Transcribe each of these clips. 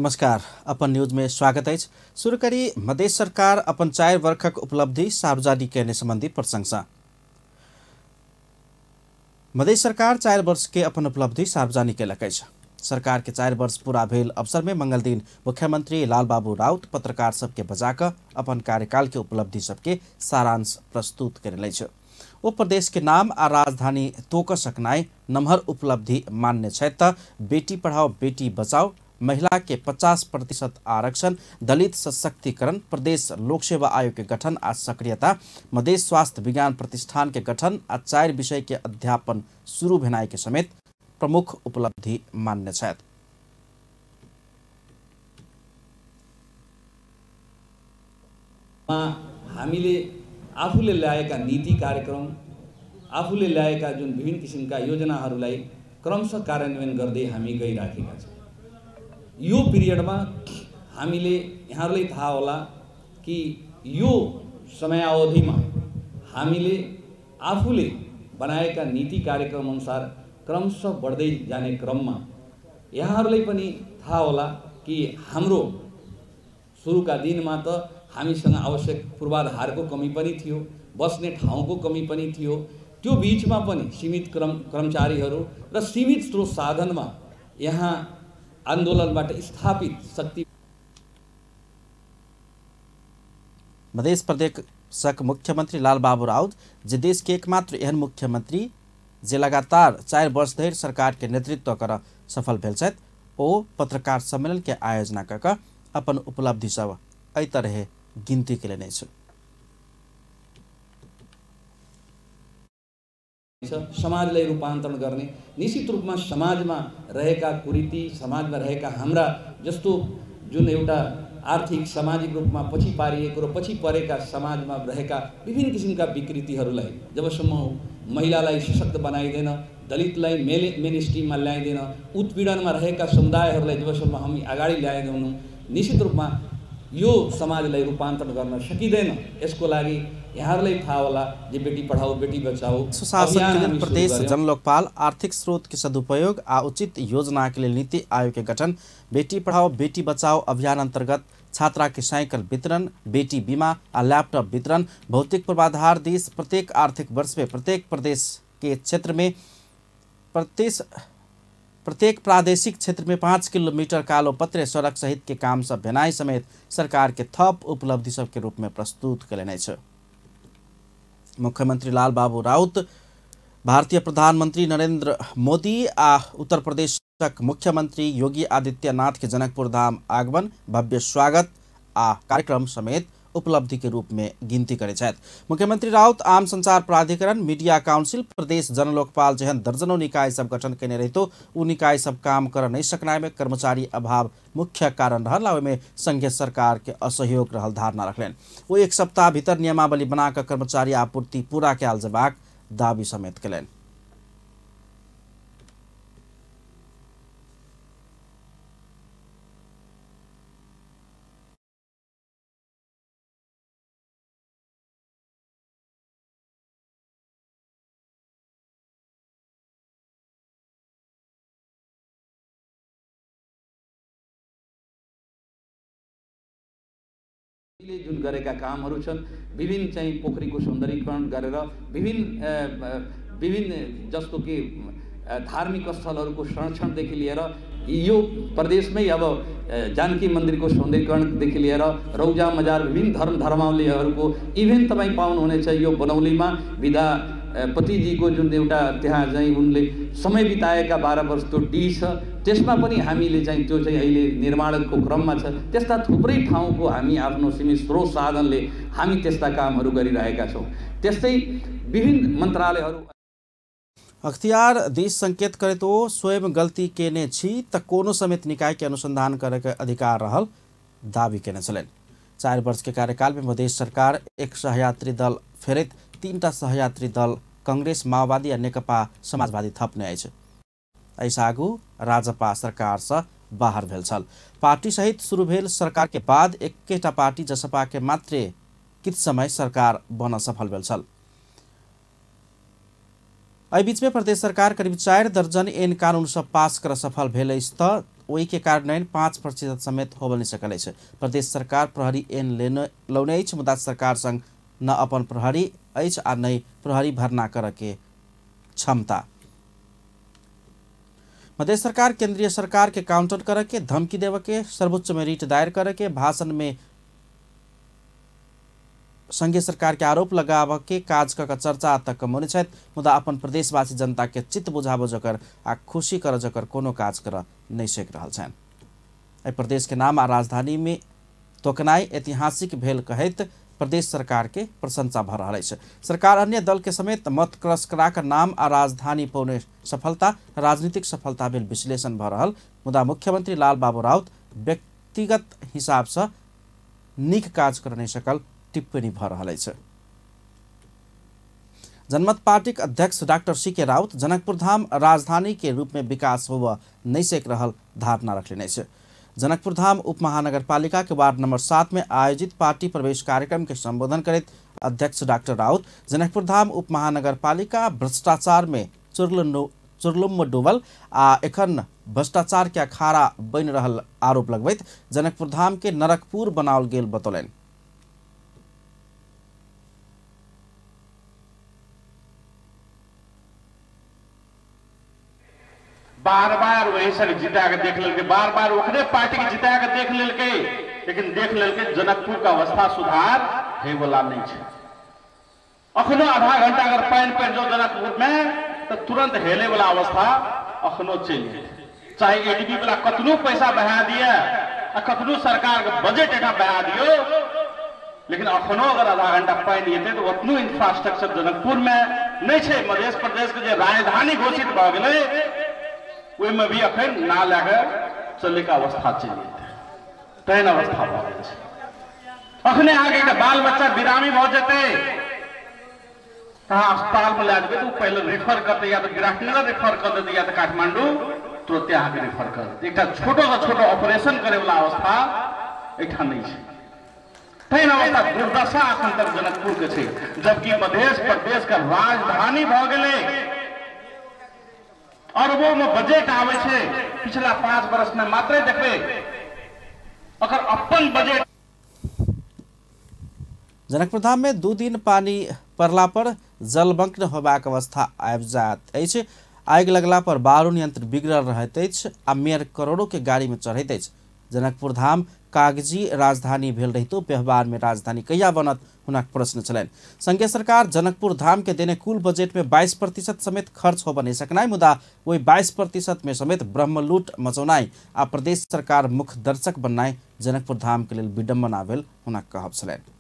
नमस्कार, अपन न्यूज में स्वागत अछि। शुरू करी मधेश सरकार अपन 4 वर्षक उपलब्धि सार्वजनिक केने संबंधी प्रशंसा। मधेश सरकार 4 वर्ष के अपन उपलब्धि सार्वजनिक केलक अछि। सरकार के 4 वर्ष पूरा भेल अवसर में मंगल दिन मुख्यमंत्री लालबाबू राउत पत्रकार सबके बजाकर अपन कार्यकाल के उपलब्धि सबके सारांश प्रस्तुत करेल अछि। ओ प्रदेश के नाम आ राजधानी तोक सकनाइ नमहर उपलब्धि मान्य छथि त बेटी पढ़ाओ बेटी बचाओ, महिला के 50% आरक्षण, दलित सशक्तिकरण, प्रदेश लोक सेवा आयोग के गठन आ सक्रियता, मधेश स्वास्थ्य विज्ञान प्रतिष्ठान के गठन आ 4 विषय के अध्यापन शुरू भेनाइ के समेत प्रमुख उपलब्धि मान्य छथि। हामीले आफूले ल्याएका नीति कार्यक्रम, आफूले ल्याएका जुन विभिन्न किसिमका योजनाहरूलाई क्रमशः कार्यान्वयन गर्दै हामी गइराखेका छौँ। यो पिरियडमा हामीले यहाँहरूलाई थाहा होला कि यो समयावधिमा हामीले आफूले बनाएका नीति कार्यक्रम अनुसार क्रमशः बढ्दै जाने क्रममा यहाँहरूलाई पनि थाहा होला कि हाम्रो सुरुका दिनमा त हामीसँग आवश्यक पूर्वाधारको कमी पनि थियो, बस्ने ठाउँको कमी पनि थियो। त्यो बीचमा पनि सीमित कर्मचारीहरू र सीमित स्रोत साधनमा यहाँ आन्दोलनबाट स्थापित शक्ति। मधेश प्रदेशक मुख्यमंत्री लालबाबू राउत जे देश के एकमात्र एहन मुख्यमंत्री जे लगातार 4 वर्ष धरि सरकार के नेतृत्व कर सफल भेल छथि, ओ पत्रकार सम्मेलन के आयोजना कऽ अपन उपलब्धि सब एहि तरहे गिनती के लेने अछि। समाजलाई रूपान्तरण गर्ने, निश्चित रूपमा समाजमा रहेका कुरीति, समाजमा रहेका हाम्रा जस्तो जुन एउटा आर्थिक सामाजिक रूपमा पछि पारिएको र पछि परेका समाजमा रहेका विभिन्न किसिमका विकृतिहरूलाई जबसम्म महिलालाई सशक्त बनाइँदैन, दलितलाई मेन स्ट्रिममा ल्याइँदैन, उत्पीडनमा रहेका समुदायहरूलाई जबसम्म हामी अगाडि ल्याइँदैनौँ, निश्चित रूपमा यो समाजलाई रूपान्तरण गर्न सकिँदैन। यसको लागि यहाँहरूलाई थाहा होला जे बेटी पढ़ाओ बेटी बचाओ सुशासन प्रदेश जनलोकपाल, आर्थिक स्रोत के सदुपयोग आ उचित योजना के लिए नीति आयोग के गठन, बेटी पढ़ाओ बेटी बचाओ अभियान अंतर्गत छात्रा के साइकिल वितरण, बेटी बीमा आ लैपटॉप वितरण, भौतिक पूर्वाधार this प्रत्येक आर्थिक वर्ष में प्रत्येक प्रदेश के क्षेत्र में प्रत्येक प्रादेशिक क्षेत्र में 5 किलोमीटर कालो पत्रे सड़क सहित के काम सब भेनाइ समेत सरकार के थप उपलब्धि सब के रूप में प्रस्तुत कयने अछि। मुख्यमंत्री लालबाबू राउत भारतीय प्रधानमंत्री नरेंद्र मोदी आ उत्तर प्रदेशक मुख्यमंत्री योगी आदित्यनाथ के जनकपुर धाम आगमन, भव्य स्वागत आ कार्यक्रम समेत उपलब्धि के रूप में गिनती करै छथि। मुख्यमंत्री राउत आम संचार प्राधिकरण, मीडिया काउंसिल, प्रदेश जनलोकपाल जेहन दर्जनों निकाय सब गठन केने रहितो उ निकाय सब काम कर नहीं सकनाय में कर्मचारी अभाव मुख्य कारण रहल आ ओहिमे संघीय सरकार के असहयोग रहल धारणा रखलनि। ओ 1 सप्ताह भीतर नियमावली बनाकर कर्मचारी आपूर्ति पूरा कयल जेबाक दावी समेत केलनि। जुन गरेका कामहरू छन्, विभिन्न चाहिँ पोखरीको सौन्दर्यीकरण गरेर विभिन्न विभिन्न जस्तो कि धार्मिक स्थलहरूको संरक्षणदेखि लिएर यो प्रदेशमै अब जानकी मन्दिरको सौन्दर्यीकरणदेखि लिएर रौजा मजार विभिन्न धर्म धर्मावलीहरूको इभेन्ट तपाईँ पाउनुहुनेछ। यो बनौलीमा विधा पतिजीको जुन एउटा त्यहाँ चाहिँ उनले समय बिताएका 12 वर्ष त्यो डी छ, त्यसमा पनि हामीले चाहिँ त्यो चाहिँ अहिले निर्माणको क्रममा छ। त्यस्ता थुप्रै ठाउँको हामी आफ्नो सीमित स्रोत साधनले हामी त्यस्ता कामहरू गरिरहेका छौँ। त्यस्तै विभिन्न मन्त्रालयहरू अख्तियार देश संकेत करे तो स्वयं गलती केने छी त कोनो समेत निकाय के अनुसंधान करे के अधिकार रहल दावी केने छलनि। 4 वर्ष के कार्यकाल में मधेश सरकार 1 सहयात्री दल फेरित 3 सहयात्री दल कांग्रेस, माओवादी आ नेकपा समाजवादी थपने अछि। एहिसँ आगू राजपा सरकार से बाहर भेल छल। पार्टी सहित शुरू भेल सरकार के बाद एकेटा पार्टी जसपा के मात्रे किछु समय सरकार बन सफल भेल छल। एहि बीच में प्रदेश सरकार करीब 4 दर्जन एन कानून सब पास कर सफल भेल अछि त ओहि के कार्यान्वयन 5% समेत होबल नहि सकल अछि। प्रदेश सरकार प्रहरी एन लौने अछि, मुदा सरकार संग न अपन प्रहरी अछि आ नहि प्रहरी भर्ना करऽ के क्षमता। मध्य सरकार केंद्रीय सरकार के काउंटर करे के, धमकी देवे के, सर्वोच्च में रिट दायर करे के, भाषण में संघीय सरकार के आरोप लगाव के काज क चर्चा तक कमौने छथि, मुदा अपन प्रदेशवासी जनता के चित्त बुझाबो जकर आ खुशी कर जकर कोनो काज कर नहीं सक रहल छनि। एहि प्रदेश के नाम आ राजधानी में तोकनाइ ऐतिहासिक भेल कहैत प्रदेश सरकार के प्रशंसा भ रहल अछि। सरकार अन्य दल के समेत मत क्रस करा कर नाम आ राजधानी पौने सफलता राजनीतिक सफलता भेल विश्लेषण भ रहल, मुदा मुख्यमंत्री लाल बाबू राउत व्यक्तिगत हिसाब से नीक काज कर नहीं सकल टिप्पणी भ रहल अछि। जनमत पार्टीक अध्यक्ष डॉक्टर सी के राउत जनकपुर धाम राजधानी के रूप में विकास होब नहीं सक रहल धारणा रखने अछि। जनकपुर धाम उप महानगरपालिका के वार्ड नंबर 7 में आयोजित पार्टी प्रवेश कार्यक्रम के संबोधन करैत अध्यक्ष डॉक्टर राउत जनकपुर धाम उप महानगरपालिका भ्रष्टाचार में चुरलुम्म डूबल आ एखन भ्रष्टाचार के अखाड़ा बनि रहल आरोप लगबैत जनकपुर धाम के नरकपुर बनाओल गेल बतौलनि। बार बार वही सब जिता के देख लेलकै, बार बार ओकरे पार्टी के जिता के देख लेलकै, लेकिन देख लेलकै जनकपुर के अवस्था सुधार हे वाला नहीं है। अखनो आधा घंटा अगर पानि पड़ि जाओ जनकपुर में तो तुरंत हेले वाला अवस्था अखनो चलि जेतै। चाहे एडीबी वाला कतनो पैसा बहा दिए आ कतनो सरकार के बजट एठा बहा दियो, लेकिन अखनो अगर आधा घंटा पानि एतै तो ओतनो इंफ्रास्ट्रक्चर जनकपुर में नहीं है। मध्य प्रदेश के जे राजधानी घोषित भऽ गेलै ओहिमे भी अखन ना लए कऽ चलैके अवस्था चलि जेतै, तेहन अवस्था भऽ गेल छै। अखने अहाँके एकटा बाल बच्चा बिरामी भऽ जेतै तऽ अहाँ अस्पतालमे लए जेबै तऽ ओ पहिले रेफर करतै, या तऽ विराटनगर रेफर कऽ देतै या तऽ काठमांडू तुरते अहाँके रेफर कऽ देतै। एकटा छोटोसँ छोटो ऑपरेशन करैवला अवस्था एहिठाम नहि छै। तेहन अवस्था दुर्दशा अखन तक जनकपुर के छै, जबकि मध्य प्रदेश के राजधानी भऽ गेलै। अरबों में बजट आबै छै, पिछला 5 वर्ष में मात्र देखबै अगर अपन बजट। जनकपुर धाम में 2 दिन पानी पड़ला पर जलमग्न होबाक अवस्था आबि जाइत अछि। आगि लगला पर बारूण यंत्र बिगड़ल रहैत अछि आ मेयर करोड़ों के गाड़ी में चढ़ैत अछि। जनकपुर धाम कागजी राजधानी भेल रहितो व्यवहार में राजधानी कहिया बनत हुनक प्रश्न छलनि। संघीय सरकार जनकपुर धाम के देने कुल बजट में 22% समेत खर्च होब नहीं सकनाइ, मुदा वही 22% में समेत ब्रह्मलूट मचौनाइ आ प्रदेश सरकार मुख्य दर्शक बननाइ जनकपुर धाम के लेल विडम्बना भेल हुनक कहब छलनि।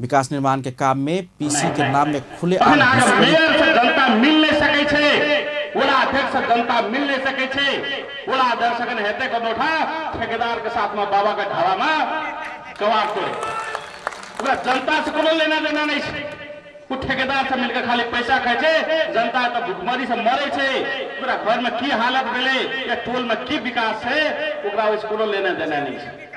विकास निर्माण के काम में पीसी के नाम में खुले जनता मिल नहीं सकै छै, वडा अध्यक्ष जनता मिल नहीं सकै छै, वडा अध्यक्ष हेतै कनोठा ठेकेदार के साथ में बाबा के ढाबा में कबाब तोड़े, ओकरा जनता से कोनो लेना देना नहीं छै। ओ ठेकेदार से मिलकर खाली पैसा खाइ छै, जनता तऽ भुखमरी से मरे छै, ओकरा घर में की हालत भेलै या टोल में की विकास छै ओकरा ओहिसँ कोनो लेना देना नहीं छै।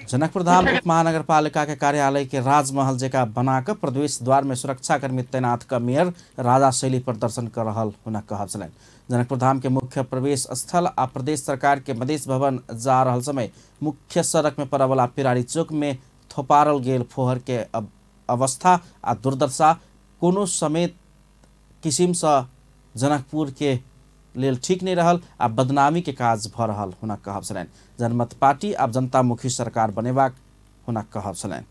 जनकपुर धाम उप महानगरपालिका के कार्यालय के राजमहल जकाँ बनाकर प्रवेश द्वार में सुरक्षाकर्मी तैनात क मेयर राजा शैली प्रदर्शन कर रहल हुनक कहब छलनि। जनकपुर धाम के मुख्य प्रवेश स्थल आ प्रदेश सरकार के मधेश भवन जा रहल समय मुख्य सड़क में पड़वला पिरारी चौक में थोपारल गेल फोहर के अवस्था आ दुर्दशा कोनो समेत किसिमसँ जनकपुर के लेल ठीक नहीं रहल आ बदनामी के काज भ रहल हुनक कहब छलनि। जनमत पार्टी आब जनतामुखी सरकार बनेबाक हुनक कहब छलनि।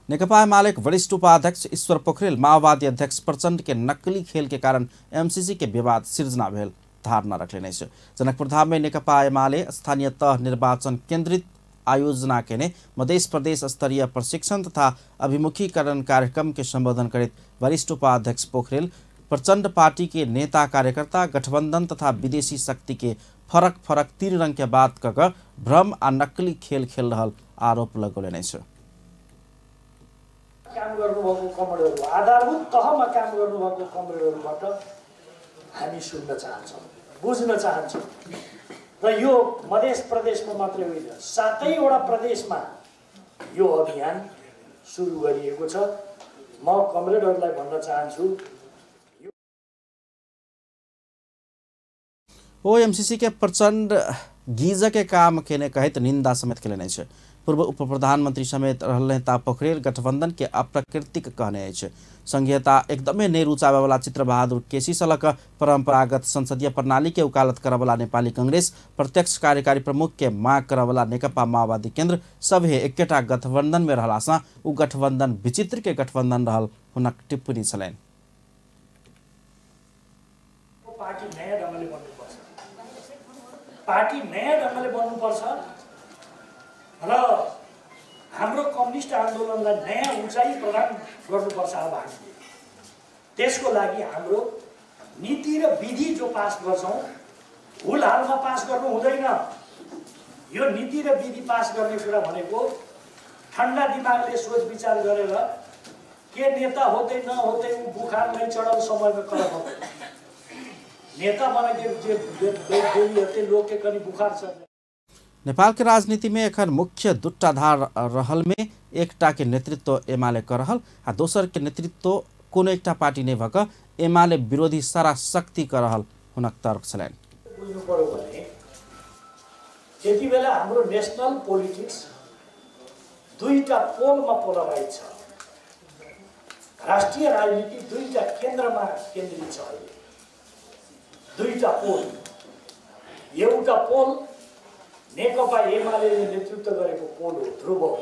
नेकपा एमालेक वरिष्ठ उपाध्यक्ष ईश्वर पोखरेल माओवादी अध्यक्ष प्रचंड के नकली खेल के कारण एमसीसी के विवाद सिर्जना भेल धारणा रखलेने अछि। जनकपुर धाम में नेकपा एमाले स्थानीय तह निर्वाचन केंद्रित आयोजना केने मध्य प्रदेश स्तरीय प्रशिक्षण तथा अभिमुखीकरण कार्यक्रम के संबोधन करैत वरिष्ठ उपाध्यक्ष पोखरेल प्रचंड पार्टी के नेता कार्यकर्ता गठबंधन तथा विदेशी शक्ति के फरक फरक 3 रंग के बात कऽ भ्रम आ नकली खेल खेल रहल आरोप लगौलनि अछि। काम गर्नुभएको कमरेडहरू, आधारभूत तहमा काम गर्नुभएको कमरेडहरूबाट हामी सुन्न चाहन्छौँ, बुझ्न चाहन्छौँ। र यो मध्य प्रदेशमा मात्रै होइन, 7वटा प्रदेशमा यो अभियान सुरु गरिएको छ। म कमरेडहरूलाई भन्न चाहन्छु, ओ एमसीसी के प्रचंड गीज के काम केने कहैत निंदा समेत केलनि अछि। पूर्व उप प्रधानमंत्री समेत रहल नेता पोखरेल गठबंधन के अप्राकृतिक कहने अछि। संघीयता एकदमै नहि रुचाबयवला चित्र बहादुर केसी सँ लऽ कऽ परंपरागत संसदीय प्रणाली के वकालत करयवला नेपाली कांग्रेस, प्रत्यक्ष कार्यकारी प्रमुख के माग करयवला नेकपा माओवादी केंद्र सभे एकेटा गठबंधन में रहला सँ ओ गठबंधन विचित्र के गठबंधन रहल हुनक टिप्पणी छलनि। पार्टी नयाँ ढङ्गले बन्नुपर्छ, पार्टी नयाँ ढङ्गले बन्नुपर्छ र हाम्रो कम्युनिस्ट आन्दोलनलाई नयाँ उचाइ प्रदान गर्नुपर्छ। अब हामीले त्यसको लागि हाम्रो नीति र विधि जो पास गर्छौँ हुलहालमा पास गर्नु हुँदैन। यो नीति र विधि पास गर्ने कुरा भनेको ठन्डा दिमागले सोच विचार गरेर के नेता होतै नहोतै ऊ बुखार नै चढाउ समयमा करब नेता बनेके जे देवी होतै लोक के कनि बुखार चढ। नेपाल के राजनीति में एखन मुख्य दुटा धार रहल में एकटा के नेतृत्व एमाले कर रहल आ दोसर के नेतृत्व कोनो एकटा पार्टी नहीं भक एमाले विरोधी सारा शक्ति कर रहल हुनक तर्क छलनि। बुझ्नु पर्यो भने त्यति बेला हाम्रो नेसनल पोलिटिक्स दुईटा पोलमा पोलराइज छ। राष्ट्रिय राजनीति दुईटा केन्द्रमा केन्द्रित छ अहिले, दुईटा पोल। एउटा पोल नेकपा एमाले नेतृत्व गरेको पोल हो, ध्रुव हो।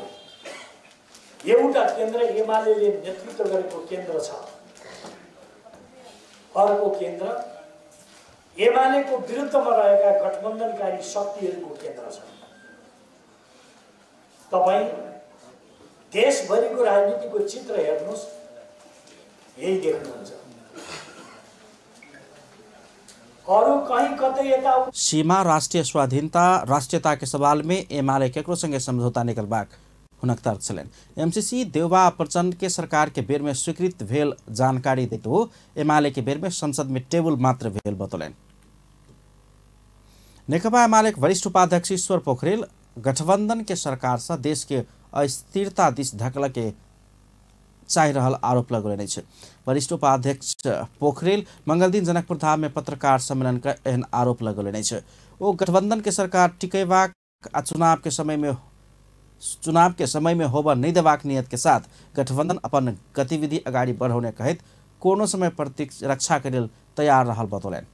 एउटा केन्द्र एमाले नेतृत्व गरेको केन्द्र छ, अर्को केन्द्र एमालेको विरुद्धमा रहेका गठबन्धनकारी शक्तिहरूको केन्द्र छ। तपाईँ देशभरिको राजनीतिको चित्र हेर्नुहोस्, यही देख्नुहुन्छ। अरू कहीँ कतै यता सीमा, राष्ट्रिय स्वाधीनता, राष्ट्रियता के सवाल में एमाले केकरो सम्झौता निकलबाक हुनक तर्क छलनि। एमसीसी देउबा प्रचंड के सरकार के बेर में स्वीकृत भेल जानकारी दैत हो एमाले के बेर में संसद में टेबुल मात्र भेल बतौलनि। नेकपा एमाले के वरिष्ठ उपाध्यक्ष ईश्वर पोखरेल गठबंधन के सरकार से देश के अस्थिरता दिस धकल के चाहि रहल आरोप लगौलनि अछि। वरिष्ठ उपाध्यक्ष पोखरेल मंगलदिन जनकपुर धाम में पत्रकार सम्मेलन का एहन आरोप लगौलनि अछि। ओ गठबंधन के सरकार टिकेबाक आ चुनाव के समय में होबऽ नहि देबाक नियत के साथ गठबंधन अपन गतिविधि अगाडि बढ़ौने कहैत कोनो समय रक्षा के लेल तैयार रहल बतौलनि।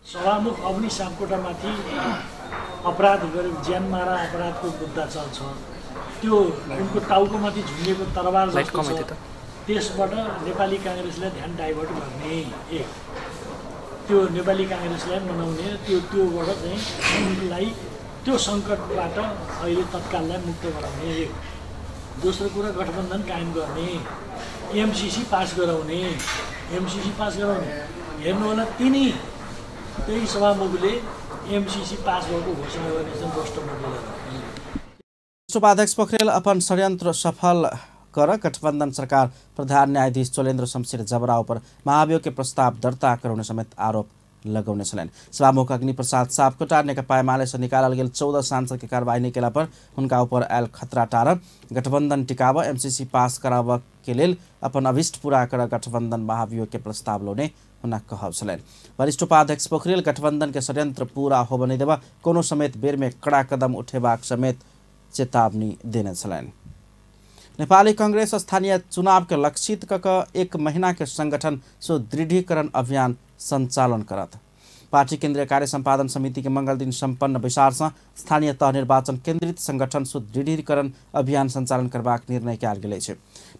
सभामुख अग्नि सापकोटामाथि अपराध गरेको ज्यान मारा अपराधको मुद्दा चल्छ, त्यो उनको टाउकोमाथि झुन्डिएको तरबार जस्तो छ। त्यसबाट नेपाली काङ्ग्रेसलाई ध्यान डाइभर्ट गर्ने एक, त्यो नेपाली काङ्ग्रेसलाई मनाउने, त्यो त्योबाट चाहिँ उनलाई त्यो सङ्कटबाट अहिले तत्काललाई मुक्त गराउने एक। दोस्रो कुरा गठबन्धन कायम गर्ने, एमसिसी पास गराउने, एमसिसी पास गराउने। हेर्नु होला तिनी त्यही सभामुखले एमसीसी पास भएको घोषणा गर्नेछन् रोस्टरमा बोलेर। उपाध्यक्ष पोखरेल अपन षड्यंत्र सफल कर गठबंधन सरकार प्रधान न्यायाधीश चोलेन्द्र शमशेर जबराव पर महाभियोग के प्रस्ताव दर्ता कराउने समेत आरोप लगौने छलनि। सभामुख अग्निप्रसाद सापकोटा नेकपा एमाले से निकालल गेल 14 सांसद के कार्रवाई नहि केला पर हुनका ऊपर आयल खतरा टार गठबंधन टिकाब एमसीसी पास कराब के लेल अपन अभिष्ट पूरा कर गठबंधन महाभियोग के प्रस्ताव लौने हुनक कहब छलनि। वरिष्ठ उपाध्यक्ष पोखरेल गठबंधन के षड्यंत्र पूरा होबऽ नहि देबऽ कोनो समेत बेर में कड़ा कदम उठेबाक समेत चेतावनी देने छलनि। नेपाली कांग्रेस स्थानीय चुनाव के लक्षित क एक महीना के संगठन सुदृढ़ीकरण अभियान संचालन करत। पार्टी केंद्रीय कार्य संपादन समिति के मंगल दिन संपन्न बैसार से स्थानीय तह निर्वाचन केंद्रित संगठन सुदृढ़ीकरण अभियान संचालन करबाक निर्णय कयल गेल अछि।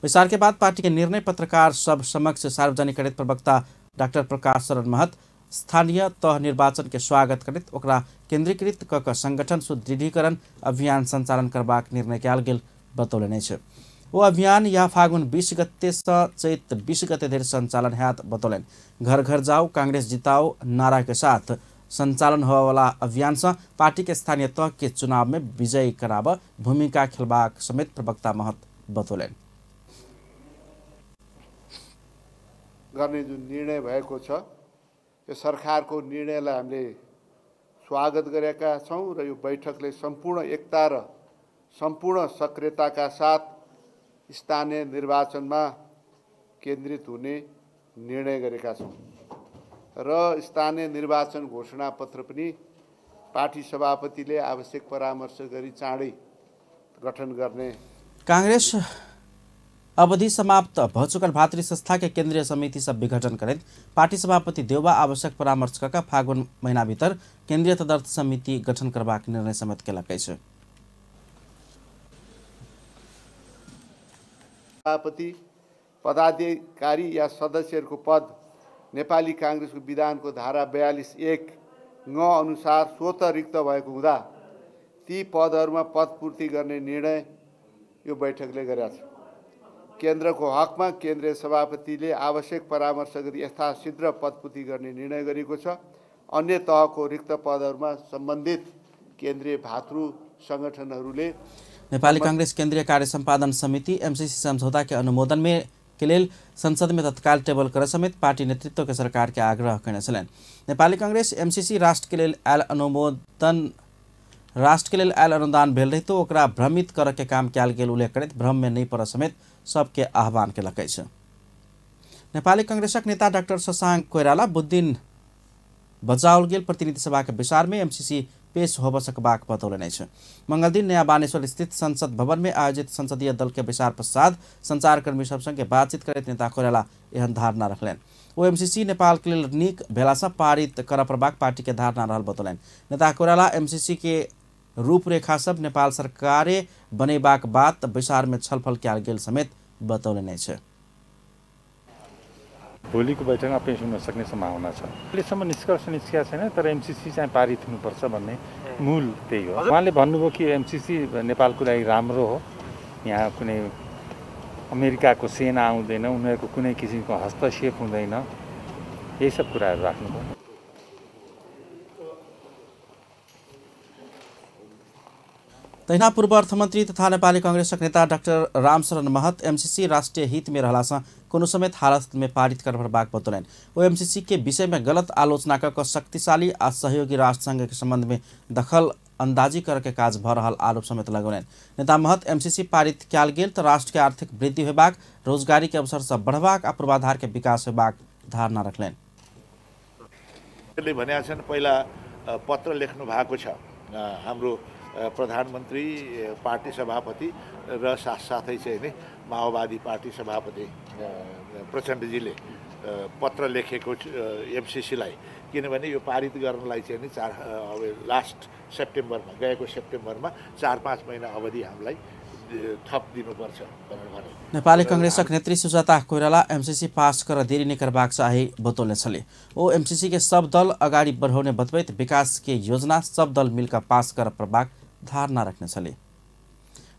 बैसार के बाद पार्टी के निर्णय पत्रकार सब समक्ष सार्वजनिक करैत प्रवक्ता डाक्टर प्रकाश शरण महत स्थानीय तह निर्वाचन के स्वागत करैत ओकरा केंद्रीकृत क संगठन सुदृढ़ीकरण अभियान संचालन करबाक निर्णय कयल गेल बतौलनि अछि। ओ अभियान यह फागुन 20 गते से चैत 20 गते धरि संचालन हैत बतौलनि। घर घर जाओ कांग्रेस जिताओ नारा के साथ संचालन होवाला अभियान से पार्टी के स्थानीय तह के चुनाव में विजयी कराब भूमिका खेलबाक समेत प्रवक्ता महत बतौलनि। गर्ने जुन निर्णय भएको छ यो सरकारको निर्णयलाई हामीले स्वागत गरेका छौँ र यो बैठकले सम्पूर्ण एकता र सम्पूर्ण सक्रियताका साथ स्थानीय निर्वाचनमा केन्द्रित हुने निर्णय गरेका छौँ र स्थानीय निर्वाचन घोषणापत्र पनि पार्टी सभापतिले आवश्यक परामर्श गरी चाँडै गठन गर्ने। कांग्रेस अवधि समाप्त भ चुकल भातृ संस्था के केंद्रीय समिति सब विघटन करैत पार्टी सभापति देउबा आवश्यक परामर्श क फागुन महीना भीतर केंद्रीय तदर्थ समिति गठन करबाक निर्णय समेत केलक अछि। सभापति पदाधिकारी या सदस्यहरूको पद नेपाली कांग्रेसको विधानको धारा 42(1) ङ अनुसार स्वतः रिक्त भएको हुँदा ती पदहरूमा पदपूर्ति गर्ने निर्णय यो बैठकले गरेको छ। केन्द्रको हकमा केन्द्रीय सभापतिले आवश्यक परामर्श गरी यथाशीघ्र पदपूर्ति गर्ने निर्णय गरिएको छ। अन्य तहको रिक्त पदहरूमा सम्बन्धित केन्द्रीय भातृ संगठनहरूले नेपाली कांग्रेस केन्द्रीय कार्य सम्पादन समिति एमसीसी समझौता के अनुमोदन में के लेल संसद में तत्काल टेबल कर समेत पार्टी नेतृत्व के सरकार के आग्रह कयने छलनि। नेपाली कांग्रेस एमसीसी राष्ट्र के लेल आयल अनुमोदन राष्ट्र के लेल आयल अनुदान भेल रहितो ओकरा भ्रमित कर के काम कयल गेल उल्लेख करैत भ्रम में नहीं पड़ समेत सबके आह्वान केलक अछि। नेपाली कांग्रेसक नेता डाक्टर शशांक कोइराला बुधदिन बजाओल गेल प्रतिनिधि सभा के बैसार में एमसीसी पेश होब सकबाक बतौलनि अछि। मंगलदिन नया बानेश्वर स्थित संसद भवन में आयोजित संसदीय दल के बैसार पश्चात संचारकर्मी सब संगे बातचीत करैत नेता कोइराला एहन धारणा रखलनि। ओ एमसीसी नेपाल के लेल नीक भेलासँ पारित करऽ पड़बाक पार्टी के धारणा रहल बतौलनि। नेता कोइराला एमसीसी के रूपरेखा सब नेपाल सरकारे बनेबाक बात बैसार में छलफल कयल गेल समेत बतौलनि अछि। भोलिको बैठकमा पेश हुन सक्ने सम्भावना छ। अहिलेसम्म निष्कर्ष निस्किएको छैन, तर एमसीसी चाहिँ पारित हुनुपर्छ भन्ने मूल त्यही हो। उहाँले भन्नुभयो कि एमसीसी नेपालको लागि राम्रो हो, यहाँ कुनै अमेरिकाको सेना आउँदैन, उनीहरूको कुनै किसिमको हस्तक्षेप हुँदैन, यही सब कुराहरू राख्नुभयो। तहिना पूर्व अर्थमन्त्री तथा नेपाली कांग्रेसक नेता डाक्टर रामशरण महत एमसीसी राष्ट्रिय हित में रहलासँ कोनो समेत हालत में पारित करबाक बतौलनि। ओ एमसीसी के विषय में गलत आलोचना क शक्तिशाली आ सहयोगी राष्ट्र के संबंध में दखल अंदाजी कर के काज भ रहल आरोप समेत लगौलनि। नेता महत एमसीसी पारित कयल गेल तऽ राष्ट्र के आर्थिक वृद्धि होयबाक, रोजगारी के अवसर सब बढ़बाक आ पूर्वाधार के विकास होयबाक धारणा रखलनि। भनेका छन्, पहिला पत्र लेख्नु भएको छ हाम्रो प्रधानमन्त्री, पार्टी सभापति र साथसाथै चाहिँ नि माओवादी पार्टी सभापति प्रचण्डजीले पत्र लेखेको एमसीसीलाई, किनभने यो पारित गर्नलाई चाहिँ नि अब लास्ट सेप्टेम्बरमा, गएको सेप्टेम्बरमा 4-5 महिना अवधि हामीलाई थप दिनुपर्छ भनेर भने। नेपाली कांग्रेसक नेत्री सुजाता कोइराला एमसीसी पास कर देरी नै करबाक चाही बतौने छली। ओ एमसीसी के सब दल अगाडि बढ़ाउने बतबैत विकास के योजना सब दल मिलकर पास कर पड़बाक धारणा रखने छली।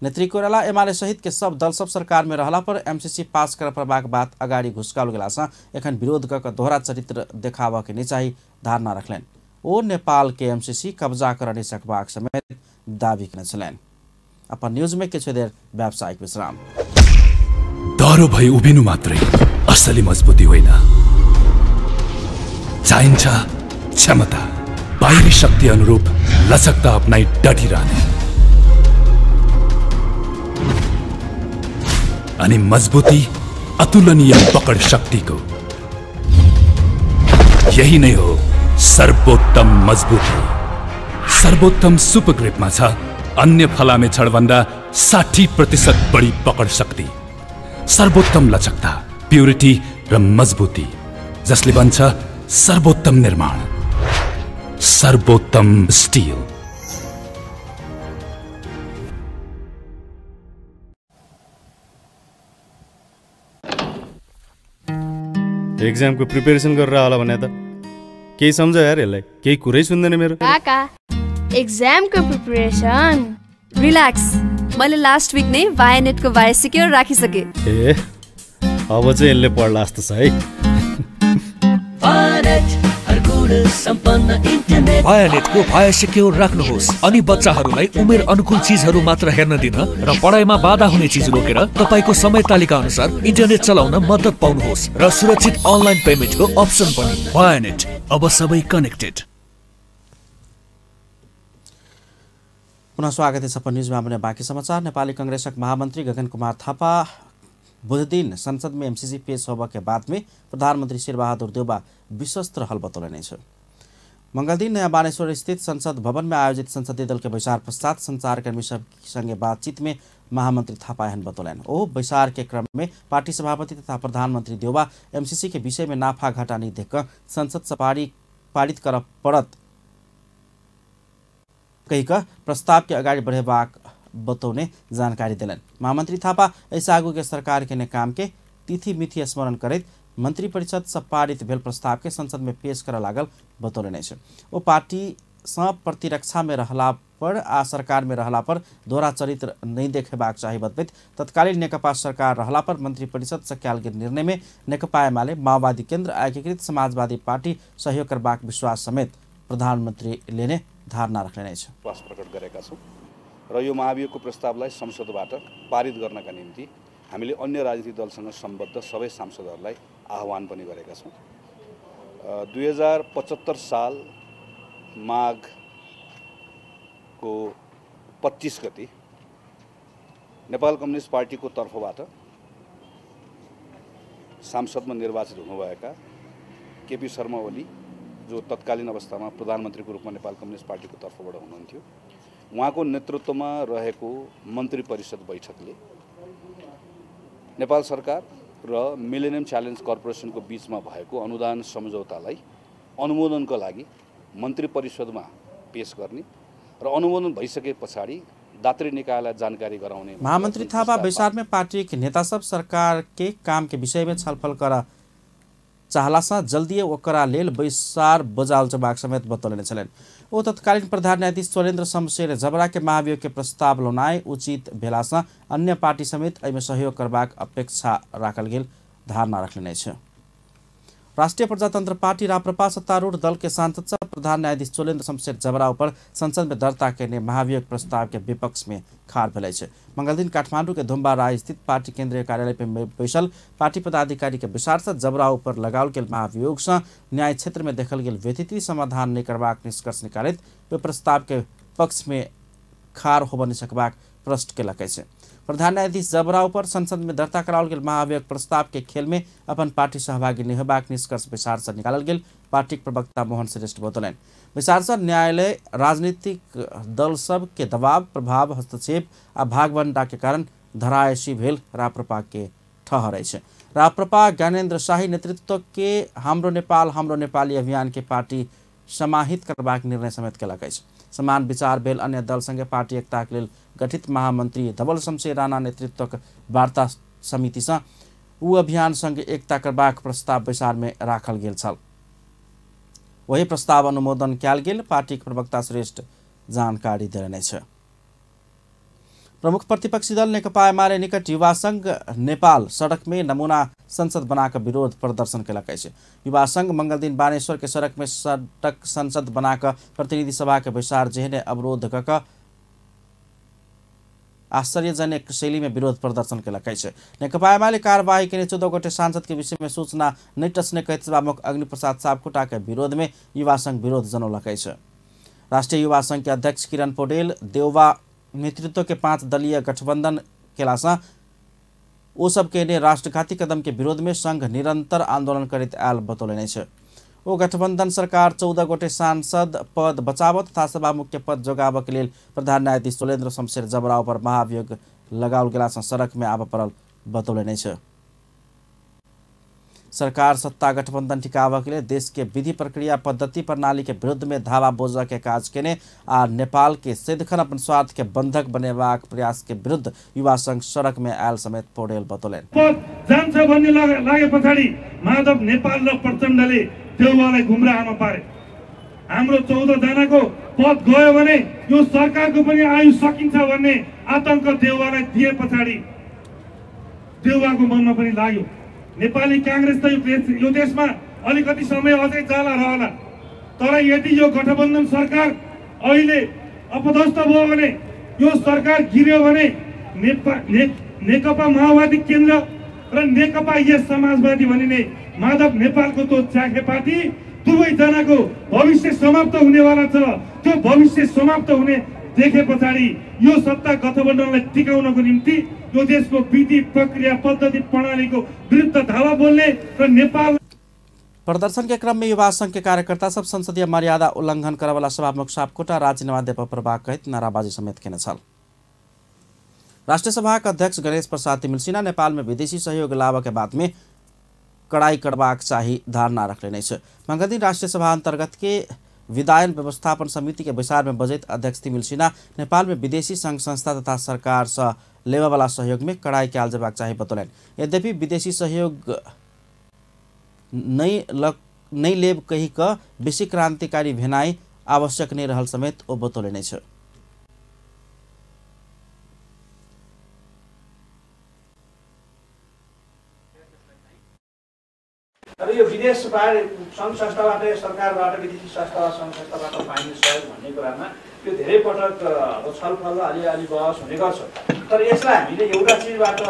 नेत्री कोइराला एमाले सहित के सब दल सब सरकार में रहला पर एमसीसी पास कर पड़बाक बात अगाडि घुसकाओल गेलासँ एखन विरोध क दोहरा चरित्र देखाबऽ के नै चाही धारणा रखलनि। ओ नेपाल के एमसीसी कब्जा कर नै सकबाक समेत दावी केने छलनि। अपन न्यूज में किछु देर व्यावसायिक विश्राम। दह्रो भई उभिनु मात्रै असली मजबुती होइन, चाहिन्छ क्षमता, बाहिरी शक्ति अनुरूप लचकता अपनाई डटिरहने अनि मजबुती अतुलनीय पकड शक्तिको। यही नै हो सर्वोत्तम मजबुती। सर्वोत्तम सुपर ग्रिपमा छ अन्य फलामे छडभन्दा 60% बढी पकड शक्ति, सर्वोत्तम लचकता, प्युरिटी र मजबुती, जसले बन्छ सर्वोत्तम निर्माण, सर्वोत्तम स्टिल। एक्जामको प्रिपेरेसन गरेर होला भने त केही सम्झ यार, यसलाई केही कुरै सुन्दैन मेरो। काका एक्जामको प्रिपरेसन रिल्याक्स, मैले लास्ट विक नै भायानेटको भाया सिक्योर राखिसके। ए अब चाहिँ यसले पढ्ला जस्तो छ है। भायानेटको भाया सिक्योर राख्नुहोस् अनि बच्चाहरूलाई उमेर अनुकूल चिजहरू मात्र हेर्न दिन र पढाइमा बाधा हुने चिज रोकेर तपाईको समय तालिका अनुसार इन्टरनेट चलाउन मद्दत पाउनुहोस् र सुरक्षित अनलाइन पेमेन्टको अप्सन पनि। भायानेट, अब सबै कनेक्टेड। पुनः स्वागत है अपन न्यूजमा। भने बाँकी समाचार। नेपाली कांग्रेसक महामन्त्री गगन कुमार थापा बुधदिन संसद में एमसीसी पेश होबा के बाद में प्रधानमंत्री शेरबहादुर देउवा विश्वस्त रहल बतौलनि अछि। मंगलदिन नयाँ बानेश्वर स्थित संसद भवन में आयोजित संसदीय दल के बैसार पश्चात संचारकर्मी सब संगे बातचीत में महामंत्री थापा एहन बतौलनि। ओ बैसार के क्रम में पार्टी सभापति तथा प्रधानमंत्री देउवा एमसीसी के विषय में नाफा घाटा नहीं देखकर संसद से पारित कर पड़त कहिक प्रस्ताव के अगाडि बढ़ेबाक बतौने जानकारी देलनि। महामंत्री थापा एहिसँ आगू के सरकार के काम के तिथि मिथि स्मरण करैत मंत्री परिषद से पारित भेल प्रस्ताव के संसद में पेश करऽ लागल बतौलनि अछि। ओ पार्टी सँ प्रतिरक्षा में रहला पर आ सरकार में रहला पर दोहरा चरित्र नहीं देखेबाक चाही बतबैत तत्कालीन नेकपा सरकार रहला पर मंत्री परिषद से कयल गेल निर्णय में नेकपा एमाले, माओवादी केंद्र आ एकीकृत समाजवादी पार्टी सहयोग करबाक विश्वास समेत प्रधानमन्त्री लेने धारणा रखने अछि। विश्वास प्रकट गरेका छौँ र यो महाभियोगको प्रस्तावलाई संसदबाट पारित गर्नका निम्ति हामीले अन्य राजनीतिक दलसँग सम्बद्ध सबै सांसदहरूलाई आह्वान पनि गरेका छौँ। 2075 साल माघको 25 गते नेपाल कम्युनिस्ट पार्टीको तर्फबाट सांसदमा निर्वाचित हुनुभएका केपी शर्मा ओली, जो तत्कालीन अवस्थामा प्रधानमन्त्रीको रूपमा नेपाल कम्युनिस्ट पार्टीको तर्फबाट हुनुहुन्थ्यो, उहाँको नेतृत्वमा रहेको मन्त्री परिषद बैठकले नेपाल सरकार र मिलेनियम च्यालेन्ज कर्पोरेसनको बीचमा भएको अनुदान सम्झौतालाई अनुमोदनको लागि मन्त्री परिषदमा पेश गर्ने र अनुमोदन भइसके पछाडि दात्री निकायलाई जानकारी गराउने। महामन्त्री थापा बैसार में पार्टी के नेता सब सरकार के काम के विषय में छलफल कर चाहला सँ जल्दी ओकरा लेल बैसार बजाओल जबाक समेत बतौलनि छलनि। ओ तत्कालीन प्रधान न्यायाधीश चोलेन्द्र शमशेर जबरा के महाभियोग के प्रस्ताव लौनाइ उचित भेला सँ अन्य पार्टी समेत एहिमे सहयोग करबाक अपेक्षा राखल गेल धारणा रखलनि अछि। राष्ट्रिय प्रजातंत्र पार्टी राप्रपा सत्तारूढ़ दल के सांसद सब प्रधान न्यायाधीश चोलेन्द्र शमशेर जबरा पर संसद में दर्ता केने महाभियोग प्रस्ताव के विपक्ष में खाड़ भेल अछि। मंगलदिन काठमांडू के धुम्बा राय स्थित पार्टी केंद्रीय कार्यालय पर बैसल पार्टी पदाधिकारी के बैसार से जबरा ऊपर लगाओल गेल महाभियोग से न्याय क्षेत्र में देखल गेल व्यथिति समाधान नहीं करबाक निष्कर्ष निकालैत ओहि प्रस्ताव के पक्ष में खाड़ होबऽ नहि सकबाक प्रश्न केलक अछि। प्रधान न्यायाधीश जबरा पर संसद में दर्ता कराओल गेल महाभियोग प्रस्ताव के खेल में अपन पार्टी सहभागी नहीं होबाक निष्कर्ष बैसार से निकालल गेल पार्टीक प्रवक्ता मोहन श्रेष्ठ बतौलनि। बैसार से न्यायालय राजनीतिक दल सब के दबाव, प्रभाव, हस्तक्षेप आ भागबंडा के कारण धरायशी भेल राप्रपा के ठहर अछि। राप्रपा ज्ञानेन्द्र शाही नेतृत्व के हाम्रो नेपाल हाम्रो नेपाली अभियान के पार्टी समाहित करबाक निर्णय समेत केलक अछि। समान विचार भेल अन्य दल संगे पार्टी एकता के लेल गठित महामंत्री धवल शमशेर राणा नेतृत्वक वार्ता समिति सँ उ अभियान संग एकता करबाक प्रस्ताव बैसार में राखल गेल छल। वही प्रस्ताव अनुमोदन कयल गेल पार्टीक प्रवक्ता श्रेष्ठ जानकारी देलनि अछि। प्रमुख प्रतिपक्षी दल नेकपा एमाले निकट युवा संघ नेपाल सड़क में नमूना संसद बनाकर विरोध प्रदर्शन केलक अछि। युवा संघ मंगलदिन बानेश्वर के सड़क में सड़क संसद बनाकर प्रतिनिधि सभा के बैसार जेहने अवरोध कऽ आश्चर्यजनक शैली में विरोध प्रदर्शन केलक अछि। नेकपा एमाले कार्यवाही केने 14 गोटे सांसद के विषय में सूचना नहि टसने कहैत सभामुख अग्निप्रसाद सापकोटा के विरोध में युवा संघ विरोध जनौलक अछि। राष्ट्रीय युवा संघ के अध्यक्ष किरण पौडेल देउवा नेतृत्व के 5 दलीय गठबंधन केलासँ ओ सब के राष्ट्रघाती कदम के विरोध में संघ निरंतर आंदोलन करैत आयल बतौलनि अछि। ओ गठबंधन सरकार 14 गोटे सांसद पद बचाबऽ तथा सभामुख के पद जोगाबऽ के लेल प्रधान न्यायाधीश चोलेन्द्र शमशेर जबरा पर महाभियोग लगाओल गेलासँ सड़क में आबऽ पड़ल बतौलनि अछि। सरकार सत्ता गठबंधन टिकाबऽ के लिए देश के विधि प्रक्रिया पद्धति प्रणाली के विरुद्ध में धावा बोझ के काज केने आ नेपाल के सदिखन अपन स्वार्थ के बंधक बनेबाक प्रयास के विरुद्ध युवा संघ सड़क में आयल समेत पौडेल बतौलनि। जान्छ भन्ने लागे पछाडि माधव नेपाल र प्रचण्डले देउवालाई गुमराहमा पारे। हाम्रो 14 जनाको पद गयो भने यो सरकारको पनि आयु सकिन्छ भन्ने आतंक देउवालाई दिए पछाडि देउवाको मनमा पनि लाग्यो नेपाली कांग्रेस त यो देशमा अलिकति समय अझै जाला रहला, तर यदि यो गठबन्धन सरकार अहिले अपदस्थ भयो भने, यो सरकार गिर्यो भने नेकपा माओवादी केन्द्र र नेकपा यस समाजवादी भनिने माधव नेपालको त्यो च्याखे पार्टी दुवैजनाको भविष्य समाप्त हुनेवाला छ। त्यो भविष्य समाप्त हुने देखे पछाडि यो सत्ता गठबन्धनलाई टिकाउनको निम्ति यो देशको विधि प्रक्रिया पद्धति प्रणालीको विरुद्ध धावा बोल्ने र नेपाल प्रदर्शन के क्रम में युवा संघ के कार्यकर्ता सब संसदीय मर्यादा उल्लंघन करवाला सभामुख सापकोटा राजीनामा देब परबाक कहैत नाराबाजी समेत केने छल। राष्ट्रिय सभा के अध्यक्ष गणेश प्रसाद तिमिल्सिना नेपाल में विदेशी सहयोग लाभ के बाद में कड़ाई करबाक चाही धारणा रखले अछि। मंगलदिन राष्ट्रिय सभा अंतर्गत के विधायन व्यवस्थापन समिति के बैसार में बजैत अध्यक्ष तिमिल्सिना नेपाल में विदेशी संघ संस्था तथा सरकार से लेबयवला सहयोग में कड़ाई कयल जेबाक चाही बतौलनि। यद्यपि विदेशी सहयोग नहीं लेब कही क बेसी क्रांतिकारी भेनाई आवश्यक नहीं रहल समेत ओ बतौलनि अछि। र यो विदेशबाट सङ्घ संस्थाबाट सरकारबाट विदेशी संस्था सङ्घ संस्थाबाट पाइने सहयोग भन्ने कुरामा यो धेरै पटक अब छलफल अलिअलि बहस हुने गर्छ। तर यसलाई हामीले एउटा चिजबाट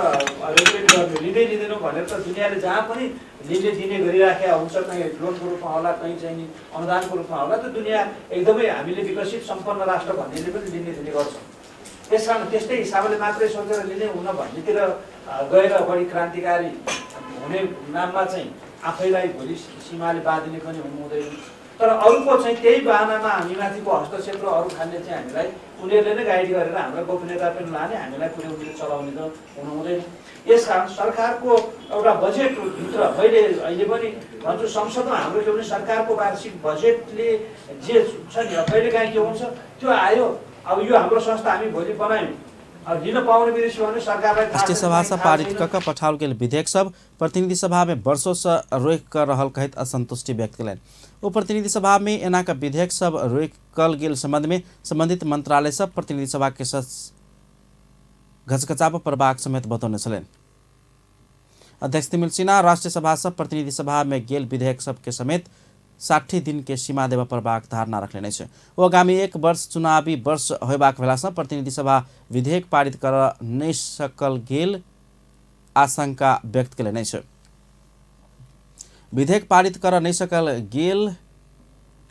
रेगुलेट गर्ने लिँदै लिँदैनौँ भनेर त दुनियाँले जहाँ पनि लिने दिने गरिराखेका हुन्छ, कहीँ लोनको रूपमा होला, कहीँ चाहिँ अनुदानको रूपमा होला। त्यो दुनियाँ एकदमै हामीले विकसित सम्पन्न राष्ट्र भन्नेले पनि लिने दिने गर्छ। त्यस कारण त्यस्तै हिसाबले मात्रै सोचेर लिने हुन भन्नेतिर गएर बढी क्रान्तिकारी हुने नाममा चाहिँ आफैलाई भोलि सीमाले बाँधिने पनि हुनु हुँदैन। तर अरूको चाहिँ त्यही बहानामा हामीमाथिको हस्तक्षेप र अरू खालले चाहिँ हामीलाई उनीहरूले नै गाइड गरेर हाम्रो गोपनीयता पनि लाने, हामीलाई कुनै उनीहरूले चलाउने त हुनु हुँदैन। यसकारण सरकारको एउटा बजेटभित्र मैले अहिले पनि भन्छु, संसदमा हाम्रो के भने सरकारको वार्षिक बजेटले जे छ नि कहिलेकाहीँ के हुन्छ त्यो आयो, अब यो हाम्रो संस्था हामी भोलि बनायौँ, लिन पाउने विदेशी भने सरकारलाई। राष्ट्रिय सभा से पारित क पठाओल गेल विधेयक सब प्रतिनिधि सभा में वर्षों से रोकि क रहल कहैत असंतुष्टि व्यक्त कयलनि। ओ प्रतिनिधि सभा में एना क विधेयक सब रोकल गेल संबंध में संबंधित मंत्रालय सब प्रतिनिधि सभा के घचघचाब पड़बाक समेत बतौने छलनि। अध्यक्ष तिमिल्सिना राष्ट्रिय सभा सब प्रतिनिधि सभा में गेल विधेयक सब के समेत 60 दिन के सीमा देबय पड़बाक धारणा रखलनि अछि। ओ आगामी एक वर्ष चुनावी वर्ष होयबाक भेलासँ प्रतिनिधि सभा विधेयक पारित कर नहि सकल गेल आशंका व्यक्त कयलनि अछि। विधेयक पारित कर नहि सकल गेल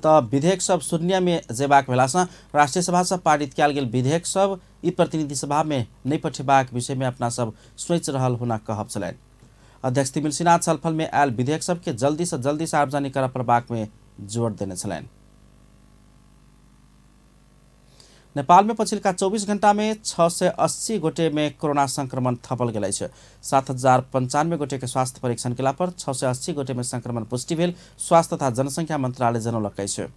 तऽ विधेयक सब शून्य में जेबाक भेलासँ राष्ट्रिय सभा से पारित कयल गेल विधेयक सब ई प्रतिनिधि सभा में नहि पठेबाक विषय में अपना सब सोचि रहल हुनक कहब छलनि। अध्यक्ष तिमिल्सिना छलफल में आयल विधेयक सबके जल्दी से जल्दी सार्वजनिक करय पड़बाक में जोर देने छलनि। नेपाल में पछिल्का 24 घंटा में 680 गोटे में कोरोना संक्रमण थपल गेल अछि। 7095 गोटे के स्वास्थ्य परीक्षण केला पर 680 गोटे में संक्रमण पुष्टि भेल स्वास्थ्य तथा जनसंख्या मंत्रालय जनौलक अछि।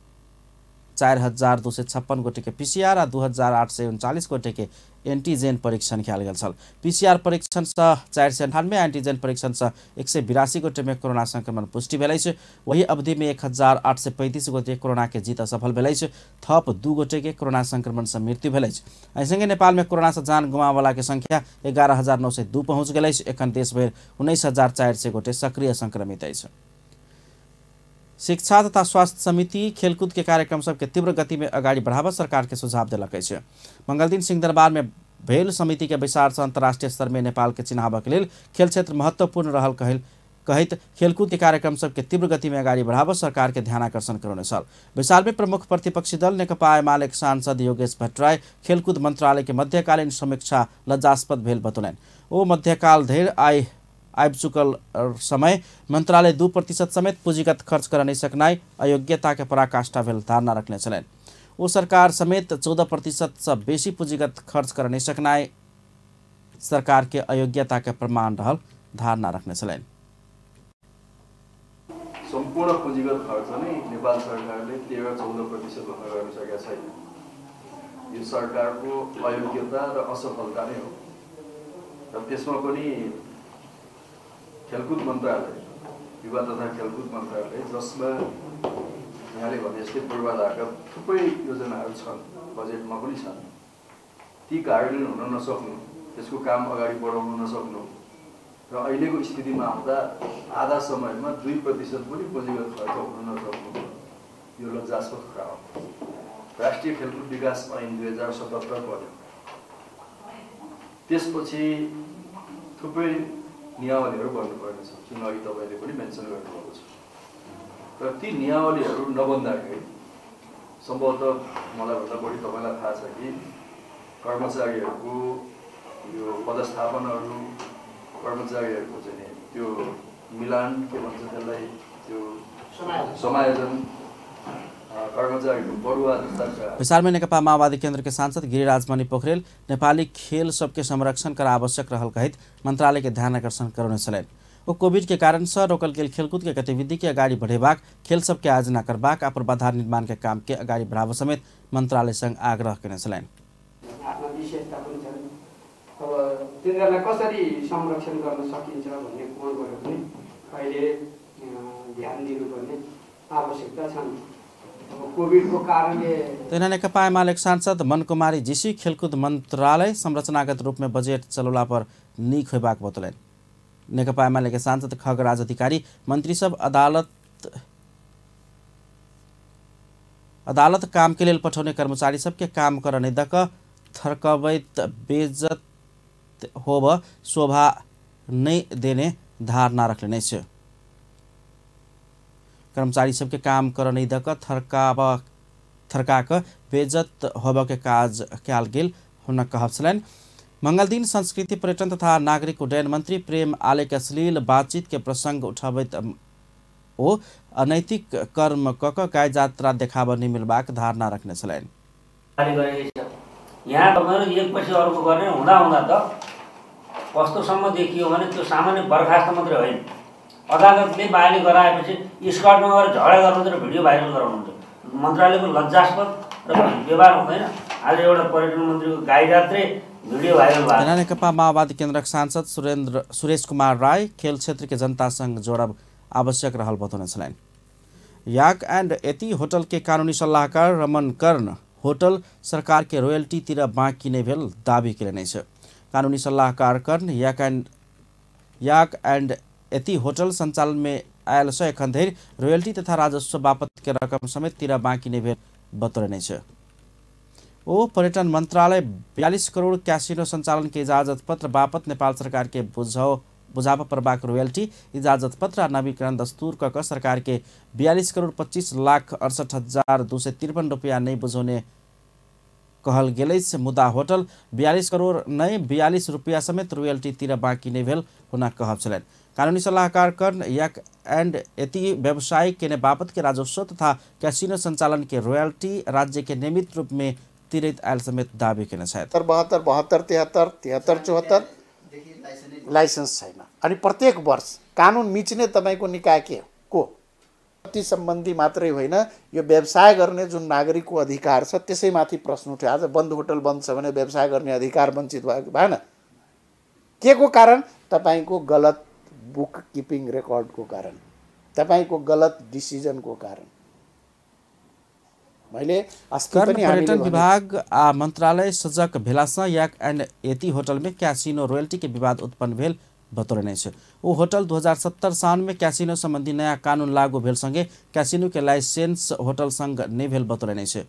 4256 गोटे के पीसीआर आ 2839 गोटे के एंटीजेन परीक्षण कयल गेल छल। पीसीआर परीक्षण से 498, एंटीजेन परीक्षण से 182 गोटे में कोरोना संक्रमण पुष्टि भेल अछि। वही अवधि में 1835 गोटे कोरोना के जीत सफल भेल अछि। थप 2 गोटे के कोरोना संक्रमण से मृत्यु भेल अछि। एहि नेपाल में कोरोना से जान गुमावला के संख्या 11902 पहुँच गेल अछि। एखन देशभरि 19400 गोटे सक्रिय संक्रमित अछि। शिक्षा तथा स्वास्थ्य समिति खेलकूद के कार्यक्रम सबके तीव्र गति में अगाडि बढ़ाबऽ सरकार के सुझाव देलक अछि। मंगलदिन सिंहदरबार में भेल समिति के बैसार से अंतर्राष्ट्रीय स्तर में नेपाल के चिन्हाबऽ के लेल खेल क्षेत्र महत्वपूर्ण रहल कहैत खेलकूद के कार्यक्रम सबके तीव्र गति में अगाडि बढ़ाबऽ सरकार के ध्यानाकर्षण करौने छल। बैसार में प्रमुख प्रतिपक्षी दल नेकपा एमाले सांसद योगेश भट्टराई खेलकूद मंत्रालय के मध्यकालीन समीक्षा लज्जास्पद भेल बतौलनि। ओ मध्यकाल धरि आबि चुकल समय मंत्रालय 2% समेत पूंजीगत खर्च कर नहीं सकनाइ अयोग्यता के पराकाष्ठा भेल धारणा रखने छलनि। ओ सरकार समेत 14% से बेसी पूंजीगत खर्च कर नहीं सकनाइ सरकार के अयोग्यता के प्रमाण रहल धारणा रखने छलनि। सम्पूर्ण पूंजीगत खर्च नै नेपाल सरकारले 13-14% भन्दा गर्न सकेको छैन। यो सरकारको अयोग्यता र असफलता नै हो। र त्यसमा पनि खेलकुद मन्त्रालय, युवा तथा खेलकुद मन्त्रालय, जसमा यहाँले भने जस्तै पूर्वाधारका थुप्रै योजनाहरू छन्, बजेटमा पनि छन्, ती कार्यान्वयन हुन नसक्नु, त्यसको काम अगाडि बढाउन नसक्नु र अहिलेको स्थितिमा आउँदा आधा समयमा 2% पनि पुँजीगत खर्च हुन नसक्नु यो लज्जास्पद कुरा हो। राष्ट्रिय खेलकुद विकास ऐन 2077 बन्यो, त्यसपछि थुप्रै नियमावलीहरू बन्नुपर्ने छ, जुन अघि तपाईँले पनि मेन्सन गर्नुभएको छ। र ती नियमावलीहरू नबन्दाखेरि सम्भवतः मलाई भन्दा बढी तपाईँलाई थाहा छ कि कर्मचारीहरूको यो पदस्थापनहरू, कर्मचारीहरूको चाहिँ त्यो मिलान के भन्छ त्यसलाई, त्यो समायोजन, कर्मचारीहरूको बढुवा जस्ता। बैसार में नेकपा माओवादी केन्द्र के सांसद गिरिराजमणि पोखरेल नेपाली खेल सबके संरक्षण कर आवश्यक रहल कहैत मंत्रालय के ध्यान आकर्षण करौने छलनि। ओ कोविड के कारण से रोकल गेल खेलकूद के गतिविधि के अगाडि बढ़ेबाक, खेल सबके आयोजना करबाक आ पूर्वाधार निर्माण के काम के अगाडि बढ़ाबऽ समेत मंत्रालय संग आग्रह केने छलनि। आफ्ना विशेषता पनि छन्, अब तिनीहरूलाई कसरी संरक्षण गर्न सकिन्छ भन्ने कोणबाट पनि अहिले ध्यान दिनुपर्ने आवश्यकता छन्। अब कोभिडको कारणले तहिना नेकपा एमाले सांसद मनकुमारी जीसी खेलकुद मन्त्रालय संरचनागत रूप में बजेट चलौला पर नीक होबाक बतौलनि। नेकपा एमाले के सांसद खगराज अधिकारी मंत्री सब अदालत काम के लेल पठौने कर्मचारी सबके काम कर नहि दक थर्कबैत बेइज्जत होब शोभा नहि देने धारणा रखलेने अछि। कर्मचारी सबके काम कर नहि दक थर्का क बेइज्जत होब के काज कयल गेल हुनक कहब छलनि। मंगलदिन संस्कृति पर्यटन तथा नागरिक उड्डयन मंत्री प्रेम आले के अश्लील बातचीत के प्रसंग उठाबैत ओ अनैतिक कर्म क क गाय जात्रा देखाब नहि मिलबाक धारणा रखने छलनि। यहाँ तपाईँहरू एकपछि अर्को गर्ने हुँदा हुँदा त कस्तोसम्म देखियो भने त्यो सामान्य बर्खास्त मात्रै होइन, अदालतले बहाली गराएपछि स्कर्टमा गएर झगडा गर्नुहुन्छ र भिडियो भाइरल गराउनुहुन्छ। मन्त्रालयको लज्जास्पद र व्यवहार हुँदैन। आज एउटा पर्यटन मन्त्रीको गाई जात्रै भिडियो भाइरल भयो। तहिना नेकपा माओवादी केन्द्रक सांसद सुरेश कुमार राय खेल क्षेत्र के जनता संग जोड़ब आवश्यक रहल बतौने छलनि। याक एंड एती होटल के कानूनी सल्लाहकार रमन कर्ण होटल सरकार के रोयल्टी तिर बाँकी नहि भेल दावी केलनि अछि। कानूनी सल्लाहकार कर्ण याक एंड एती होटल संचालन में आयल से एखन धरि रोयल्टी तथा राजस्व बापत के रकम समेत तिर बाँकी नहि भेल बतौलनि अछि। ओ पर्यटन मंत्रालय 42 करोड़ कैसिनो संचालन के इजाजत पत्र बापत नेपाल सरकार के बुझाब परबाक रोयल्टी इजाजत पत्र आ नवीकरण दस्तूर क क सरकार के 42 करोड़ 25 लाख 68,253 रुपया नहि बुझौने कहल गेल अछि। मुदा होटल 42 करोड़ नहि 42 रुपया समेत रोयल्टी तिर बाँकी नहि भेल हुनक कहब छलनि। कानूनी सल्लाहकार कर्ण याक एंड एती व्यवसाय केने बापत के राजस्व तथा कैसिनो संचालन के रोयल्टी राज्य के नियमित रूप में तिरैत आयल समेत दावी केने छथि। 72 72 73 73 74 लाइसेन्स छैन अनि प्रत्येक वर्ष कानुन मिच्ने तपाईँको निकाय के को ती सम्बन्धी मात्रै होइन, यो व्यवसाय गर्ने जुन नागरिकको अधिकार छ त्यसैमाथि प्रश्न उठ्यो। आज बन्द होटल बन्द छ भने व्यवसाय गर्ने अधिकार वञ्चित भयो भएन? के को कारण? तपाईँको गलत बुक किपिङ रेकर्डको कारण, तपाईँको गलत डिसिजनको कारण। मैले अस्ति पनि पर्यटन विभाग आ मंत्रालय सजग भेलासँ याक एंड एती होटल में कैसिनो रोयल्टी के विवाद उत्पन्न भेल बतौलनि अछि। ओ होटल 2070 साल में कैसिनो संबंधी नया कानून लागू भेल संगे कैसिनो के लाइसेंस होटल संग नहि भेल बतौलनि अछि।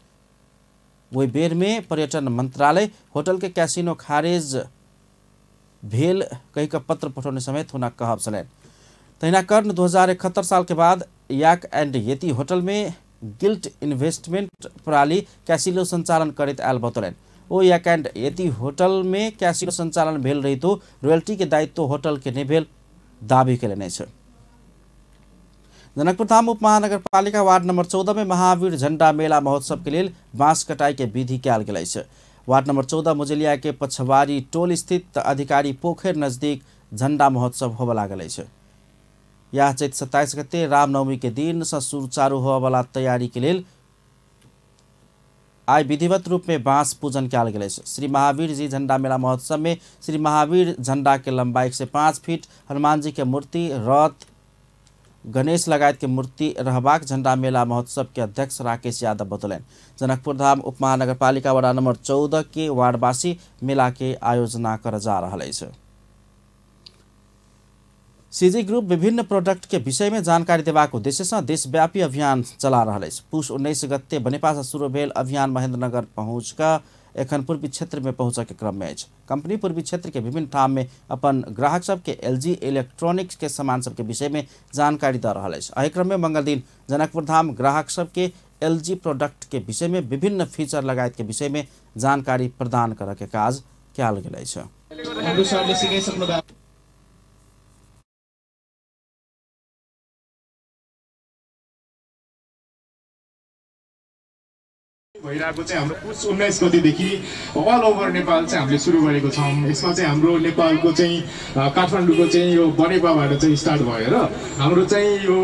ओहि बेर में पर्यटन मंत्रालय होटल के कैसिनो खारिज भेल कहि क पत्र पठौने समेत हुनक कहब छलनि। तहिना कर्ण 2071 साल के बाद याक एंड येती होटल में गिल्ट इन्वेस्टमेंट प्रणाली कैसिनो संचालन करैत आयल बतौलनि। ओ याक एंड येती होटल में कैसिनो संचालन भेल रहितो रोयल्टी के दायित्व होटल के नहि भेल दावी केलनि अछि। जनकपुरधाम उप महानगरपालिका वार्ड नंबर 14 में महावीर झंडा मेला महोत्सव के लेल बाँस कटाई के विधि कयल गेल अछि। वार्ड नंबर 14 मुजलिया के पछवारी टोल स्थित अधिकारी पोखर नजदीक झंडा महोत्सव होबय लागल अछि। यह चैत 27 गते रामनवमी के दिन से सुचारू होबयवला तैयारी के लेल आइ विधिवत रूप में बाँस पूजन कयल गेल अछि। श्री महावीर जी झंडा मेला महोत्सव में श्री महावीर झंडा के लंबाई 105 फीट, हनुमान जी के मूर्ति, रथ, गणेश लगायत के मूर्ति रहबाक झंडा मेला महोत्सव के अध्यक्ष राकेश यादव बतौलनि। जनकपुरधाम उप महानगरपालिका वार्ड नंबर 14 के वार्डवासी मेला के आयोजना कर जा रहल अछि। सीजी ग्रुप विभिन्न प्रोडक्ट के विषय में जानकारी देबाक उद्देश्य से देशव्यापी अभियान चला रहल अछि। पुष 19 गते बनेपा से शुरू भेल अभियान महेंद्रनगर पहुँच कऽ एखन पूर्वी क्षेत्र में पहुँचय के क्रम में अछि। कंपनी पूर्वी क्षेत्र के विभिन्न ठाम में अपन ग्राहक सबके एलजी इलेक्ट्रॉनिक्स के सामान सबके विषय में जानकारी दऽ रहल अछि। एहि क्रम में मंगल दिन जनकपुरधाम ग्राहक सबके एलजी प्रोडक्ट के विषय में विभिन्न फीचर लगायत के विषय में जानकारी प्रदान करऽ के काज कयल गेल अछि। भइरहेको चाहिँ हाम्रो पुस 19 गतेदेखि अल ओभर नेपाल चाहिँ हामीले सुरु गरेको छौँ। यसमा चाहिँ हाम्रो नेपालको चाहिँ काठमाडौँको चाहिँ यो बनेपाबाट चाहिँ स्टार्ट भएर हाम्रो चाहिँ यो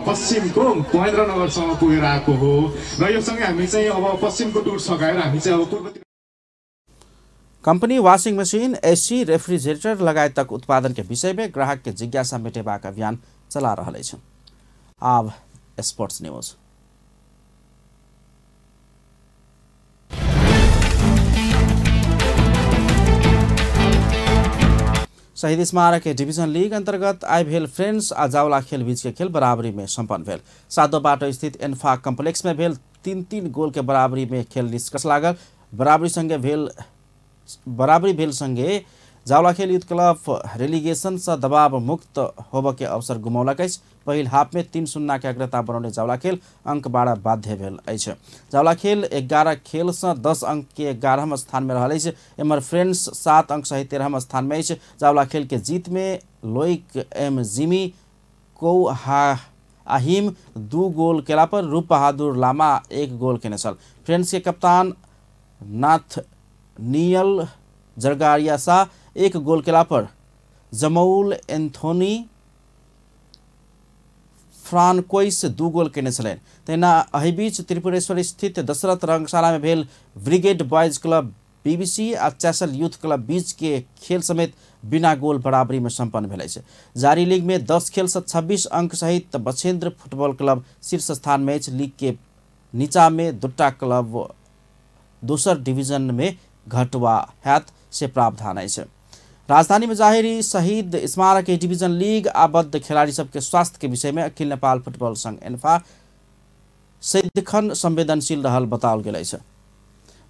पश्चिमको महेन्द्रनगरसम्म पुगेर आएको हो र यो सँगै हामी चाहिँ अब पश्चिमको टुर सकाएर हामी चाहिँ अब पूर्वतिर company washing machine, AC, refrigerator लगायतक उत्पादन के विषय में ग्राहक के जिज्ञासा मेटेबाक अभियान चला रहल अछि। आब स्पोर्ट्स न्यूज। शहीद स्मारक डिभिजन लीग अंतर्गत आइ भेल फ्रेंड्स आ जावला खेल बीच के खेल बराबरी में संपन्न भेल। सादो बाटो स्थित एन्फा कम्प्लेक्स में भेल 3-3 गोल के बराबरी में खेल निष्कर्ष लागल। बराबरी भेल संगे जावला खेल यूथ क्लब रेलिगेशन से दबाव मुक्त होबऽ के अवसर गुमौलक अछि। पहिल हाफ में 3-0 के अग्रता बनौने जावला खेल अंक 12 बाध्य भेल अछि। जावला खेल 11 खेल से 10 अंक के 11वां स्थान में रहल अछि। एम्हर फ्रेंड्स 7 अंक सहित 13वां स्थान में अछि। जावला खेल के जीत में लोइक एम जिमी कौ आहिम 2 गोल केला पर रूप बहादुर लामा 1 गोल केने छल। फ्रेंड्स के कप्तान नाथ नियल जरगारियासा 1 गोल केला पर जमौल एंथोनी फ्रांकोइस 2 गोल केने छलनि। तहिना एहि बीच त्रिपुरेश्वर स्थित दशरथ रंगशाला में भेल ब्रिगेड बॉयज क्लब बीबीसी आ चैसल यूथ क्लब बीच के खेल समेत बिना गोल बराबरी में संपन्न भेल अछि। जारी लीग में 10 खेल से 26 अंक सहित बछेन्द्र फुटबॉल क्लब शीर्ष स्थान में अछि। लीग के नीचा में 2 क्लब दोसर डिवीजन में घटवा हैत से प्रावधान अछि। राजधानी में जाहिर शहीद स्मारक डिवीजन लीग आबद्ध खिलाड़ी सबके स्वास्थ्य के विषय में अखिल नेपाल फुटबॉल संघ एन्फा सदिखन संवेदनशील रहल बताओल गेल अछि।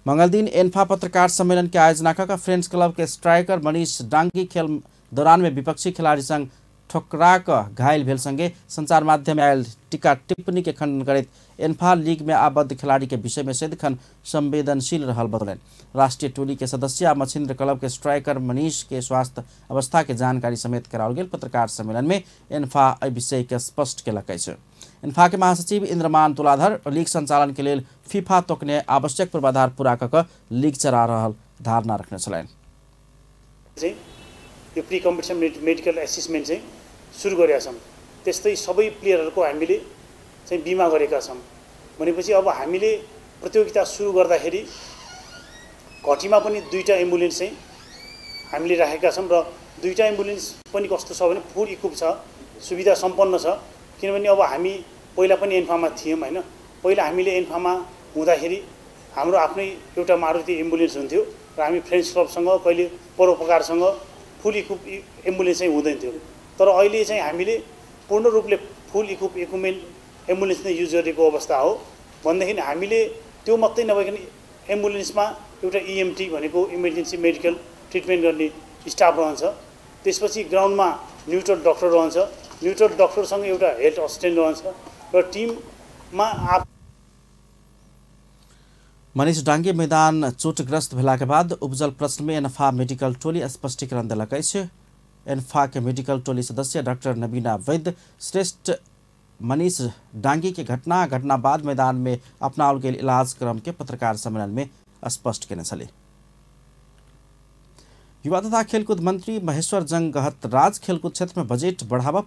मंगलदिन एन्फा पत्रकार सम्मेलन के आयोजना कऽ फ्रेंड्स क्लब के स्ट्राइकर मनीष डांगी खेल दौरान में विपक्षी खिलाड़ी संग ठोकरा कऽ घायल भेल संगे संचार माध्यम में आयल टीका टिप्पणी के खंडन करैत एन्फा लीग में आबद्ध खिलाड़ी के विषय में सदिखन संवेदनशील रहल बतौलनि। राष्ट्रीय टोली के सदस्य आ मच्छिन्द्र क्लब के स्ट्राइकर मनीष के स्वास्थ्य अवस्था के जानकारी समेत कराओल गेल पत्रकार सम्मेलन में एन्फा एहि विषय के स्पष्ट केलक अछि। एन्फा के महासचिव इंद्रमान तुलाधर लीग संचालन के लेल फीफा तोकने आवश्यक पूर्वाधार पूरा कऽ लीग चला रहल धारणा रखने छलनि। यो प्री कम्पिटिसन मेडिकल एसेसमेन्ट चाहिँ सुरु गरेका छौँ। त्यस्तै सबै प्लेयरहरूको हामीले चाहिँ बिमा गरेका छौँ। भनेपछि अब हामीले प्रतियोगिता सुरु गर्दाखेरि घटीमा पनि 2टा एम्बुलेन्स चाहिँ हामीले राखेका छौँ र 2टा एम्बुलेन्स पनि कस्तो छ भने फुल इक्विप छ, सुविधा सम्पन्न छ। किनभने अब हामी पहिला पनि एन्फामा थियौँ हैन, पहिला हामीले एन्फामा हुँदाखेरि हाम्रो आफ्नै एउटा मारुति एम्बुलेन्स हुन्थ्यो र हामी फ्रेन्ड्स क्लबसँग कहिले परोपकारसँग फुल इक्विप एम्बुलेन्स चाहिँ हुँदैन थियो। तर अहिले चाहिँ हामीले पूर्ण रूपले फुल इक्विप इक्विपमेन्ट एम्बुलेन्स नै युज गरेको अवस्था हो। भनेदेखि हामीले त्यो मात्रै नभइकन एम्बुलेन्समा एउटा इएमटी भनेको इमर्जेन्सी मेडिकल ट्रिटमेन्ट गर्ने स्टाफ रहन्छ, त्यसपछि ग्राउन्डमा न्युट्रल डक्टर रहन्छ, न्युट्रल डक्टरसँग एउटा हेल्थ असिस्टेन्ट रहन्छ र टिममा मनीष डांगी मैदान चोटग्रस्त भेला के बाद उपजल प्रश्न में एन्फा मेडिकल टोली स्पष्टीकरण देलक अछि। एन्फा के मेडिकल टोली सदस्य डॉक्टर नबीना वैद्य श्रेष्ठ मनीष डांगी के घटना बाद मैदान में अपनाओल गेल इलाज क्रम के पत्रकार सम्मेलन में स्पष्ट केने छली। युवा तथा खेलकूद मंत्री महेश्वर जंग गहतराज खेलकूद क्षेत्र में बजट बढ़ावा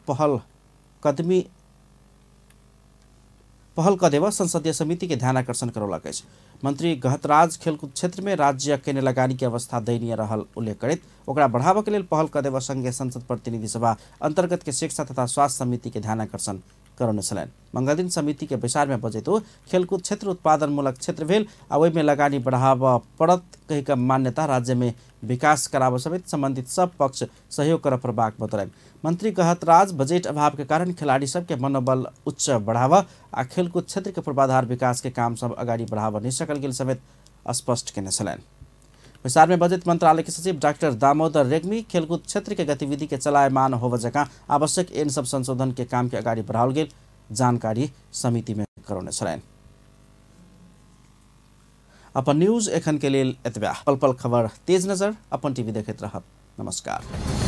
पहल कदेव संसदीय समिति के ध्यान आकर्षण करौलक अछि। मंत्री गहतराज खेलकूद क्षेत्र में राज्य केने लगानी के अवस्था दयनीय रहल उल्लेख करैत ओकरा बढ़ावा के लेल पहल कदेव संघीय संसद प्रतिनिधि सभा अंतर्गत के शिक्षा तथा स्वास्थ्य समिति के ध्यान आकर्षण करौने छलनि। मंगलदिन समिति के बैसार में बजैत ओ खेलकूद क्षेत्र उत्पादनमूलक क्षेत्र भेल आ ओहिमे लगानी बढ़ावा पड़त कहि के मान्यता राज्य में विकास कराबऽ समेत संबंधित सब पक्ष सहयोग करऽ पड़बाक बतौलनि। मंत्री गहतराज बजट अभाव के कारण खिलाड़ी सबके मनोबल उच्च बढ़ावा आ खेलकूद क्षेत्र के पूर्वाधार विकास के काम सब अगाडि बढ़ावा नहि सकल गेल समेत स्पष्ट केने छलनि। बैसार में बजट मंत्रालय के सचिव डॉक्टर दामोदर रेग्मी खेलकूद क्षेत्र के गतिविधि के चलायमान होबऽ जकाँ आवश्यक एन सब संशोधन के काम के अगाडि बढ़ाओल गेल जानकारी समिति में करौने छलनि। अपन न्यूज एखन के लेल एतबे। पल पल खबर तेज नजर अपन टीवी देखैत रहब। नमस्कार।